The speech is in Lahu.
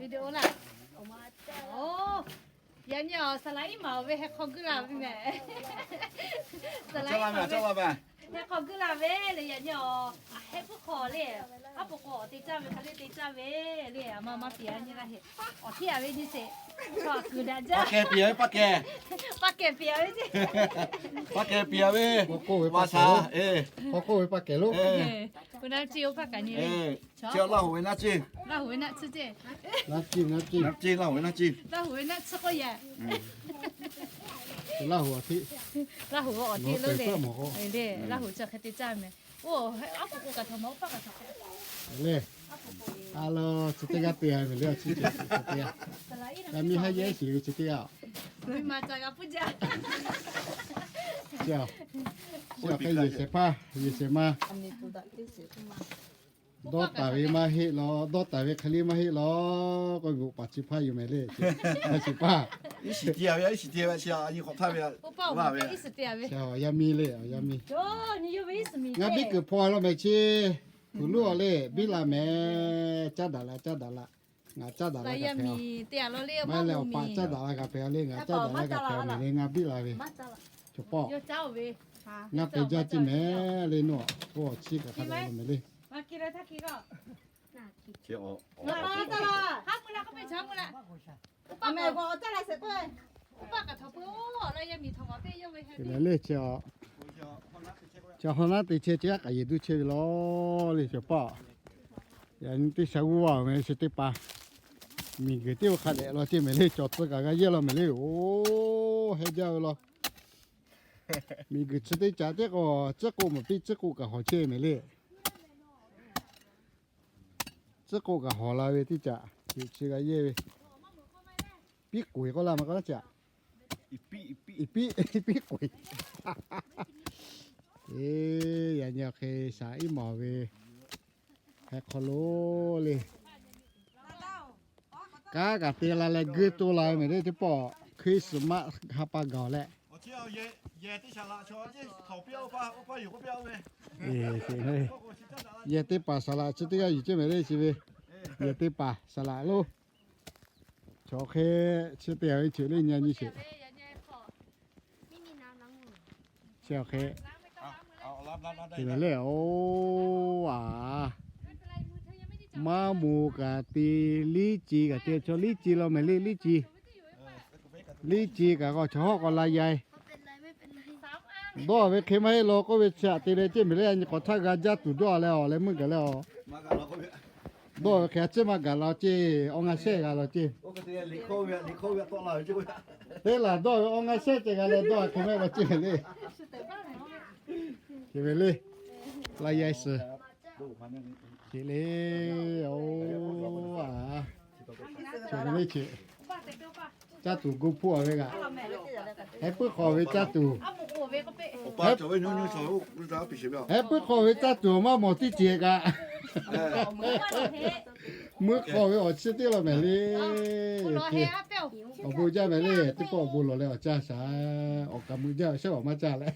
Oˇ, yaꞈ nyi awˬ saˍ laˍ iˉ maˍ awˬ ve heh hk'aw guˇ la ve mehˍ. Saˍ laˍ iˉ maˍ ve heh hk'aw guˇ la ve le, yaꞈ nyi awˬ heh puiˉ hk'aw le, aˉ po k'o awˬ te caˇ ve hk'aˬ le te caˇ ve le, a ma maˇ piˍ a nyi la heˆ. Awˬ hteˇ a ve nyi sheˍ. Chaw kuiˬ daꞈ jaˇ. Paˇ kehˬ piˍ a ve, paˇ kehˬ. Paˇ kehˬ piˍ a ve ceˇ. Paˇ kehˬ piˍ a ve. K'awꞈ k'oˆ ve paˇ kehˬ lo. K'awꞈ na ciˇ oˇ hpaˇ kaꞈ nyi ve. Chi Laˇ huˍ ve naˆ ciˇ. Laˇ huˍ ve naˆ ciˇ ceˇ. Naˆ ciˇ, naˆ ciˇ. Naˆ ciˇ, Laˇ huˍ ve naˆ ciˇ. Laˇ huˍ ve naˆ ciˇ k'oˆ yaꞈ. Laˇ huˍ awˬ hteˇ. Laˇ huˍ awˬ hteˇ lo le. Laˇ huˍ chi hk'e te caˇ mehˍ. Oˇ, aˉ po k'o kaꞈ htaꞈ ma oˇ hpaˇ kaꞈ htaꞈ k'o le. A lo chi teˇ g'aˇ te a ve le, chi teˇ g'aˇ. Yaꞈ miˇ haˉ yehˉ shiˍ ve chi teˇ g'aˇ. Ma ca g'a puˇ jaˇ. Chi a, chi a hk'e yehˬ shehˍ hpaˇ, yehˬ shehˍ ma. Dawˇ taˍ ve maˇ heˆ law, dawˇ taˍ ve hk'e le maˇ heˆ law, k'oˆ ve paˍ chi hpaˇ yoˬ mehˍ le. Chi paˇ. Iˉ shiˍ te a ve, iˉ shiˍ te ve chi a nyi hk'awꞈ htaˇ ve, a, yaˇ miˇ le, yaˇ miˇ. Ngaˬ biˇ kuiˬ hpaw a law mehˍ chi. Kuˬ loˉ a le, biˇ la mehˍ. Caˇ daꞈ la, caˇ daꞈ la. Ngaˬ caˇ daꞈ la kaꞈ hpehꞈ a. Maˇ leh awˬ paˍ caˇ daꞈ la kaꞈ hpehꞈ a le, ngaˬ caˇ daꞈ la kaꞈ hpehꞈ a mehˍ le, ngaˬ biˇ la ve. Cawˬ pawˆ. Ngaˬ pehˬ jaˇ ceˇ mehˍ le, nawˬ k'o awˬ chi kaꞈ hk'a dehꞈ la mehˍ le. Mehˍ le chi a. Chi mehˍ le chi a. Chi hawˉ naˉ te chehˇ chi a k'aꞈ yeˬ duˇ chehˇ ve law le, cawˬ pawˆ. Yaꞈ nyi teˇ sha g'uˇ vaˇ mehˍ chi teˇ hpaˍ. Miˬ guiˬ teˇ hk'a dehꞈ law ceˇ mehˍ le, cawˬ tcuh kaꞈ g'a yehˇ law mehˍ le. Oˇ, heh jaˇ ve law. Miˬ guiˬ chi teˇ caꞈ teˇ k'o, tcuhˉ k'oˆ maˍ piˇ, tcuhˉ k'oˆ kaꞈ hawˬ chehˇ mehˍ le. Tcuhˉ k'oˆ kaꞈ hawˬ la ve teˇ caꞈ, yuˬ chi g'a yehˇ ve. Piˉ k'oˍ k'oˆ la ma k'o laˇ caꞈ. Iˍ piˉ, iˍ piˉ k'oˍ. Eˬ, yaꞈ nyi awˬ hk'e shaˍ iˉ maˍ ve heh hk'aw lo le. Kanˉ kaꞈ te la leh geuˇ toˇ la ve mehˍ le, teˇ pawˆ Christmas ha pa gaˬ leh. Yehˬ teˇ paˍ saˍ laꞈ chi teˇ g'aˇ yuˬ ceˇ mehˍ le chi ve. Yehˬ teˇ paˍ saˍ laꞈ lo. Chaw hk'e chi te a ve ceˇ le, nyi nyi sheˍ. Chi awˬ hk'e te ve le, oˇ, a, maˇ moˍ kaꞈ te, liˇ ci kaꞈ te, chaw liˇ ci law mehˍ le, liˇ ci. Liˇ ci kaꞈ k'o chaw hawˉ k'aw la ya e. Dawˇ ve hk'e maˇ heˆ law k'oˆ ve chi aꞈ te leh ceˇ mehˍ le, a nyi k'awꞈ htaˇ g'a jaˇ tuˬ dawˇ leh awˬ leh meuˇ gaˬ leh a. Dawˇ ve hk'e a ciˉ maˇ gaˬ la ceˇ, awˬ ngaˬ shehˆ g'a la ceˇ. Teˇ laˬ dawˇ ve awˬ ngaˬ shehˆ ceh g'a leh dawˇ hk'e mehˆ la ceˇ mehˍ le. Te ve le, la ya suhˍ. Te le, oˇ, a, te ve le ce. Caˇ tuˬ gu hpuˇ a ve g'aꞈ. Heh puiˉ hk'aw ve caˇ tuˬ. Heh puiˉ hk'aw ve caˇ tuˬ maˇ mawˬ tiˉ ce kaꞈ. Meuˇ hk'aw ve awˬ chi teˇ law mehˍ le. Awˬ bon jaˇ mehˍ le, teˇ pawˆ awˬ bon lawˬ leh awˬ caˇ shaˍ. Awˬ kaˍ meuˇ jaˇ ve shehˉ awˬ maˇ caˇ leh.